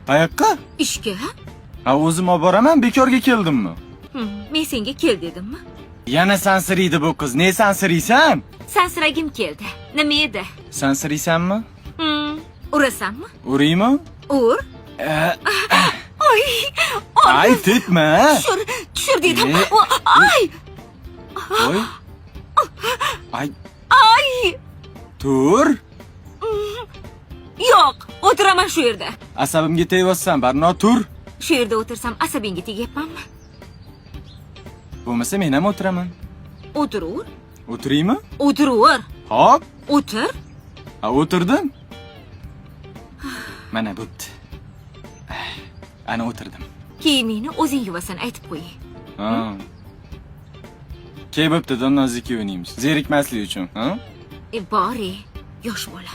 Qayoqqa? Ishga. Ha, o'zim olib boraman, bekorga keldimmi? Men senga kel dedimmi? Yana sansiriydi bu qiz. Ne sansiriysan? Sansiragim keldi. Nima edi? Sansiriysanmi? Urasanmi? Uraymi? Ur. Ay, Ay, tetma. Tushir, tushir dedim. E? Ay, Voy. Ay, ay. tur. Yo'q, o'tiraman shu yerda. Asabimga tegyapsan, Barno, tur. Shu yerda o'tirsam asabingga tegyapmanmi? Bo'lmasa men ham o'tiraman. O'tiraver. O'tiraymi? O'tiraver. Hop. O'tir. Ha, o'tirdim. Mana bo'pti. Ana o'tirdim. Kiyimingni o'zing yuvasan, aytib qo'yay. Ha. Key bo'pti, Dilnoz ikki o'ynaymiz. Zerikmaslik uchun, ha? E, bor, e, yosh bola.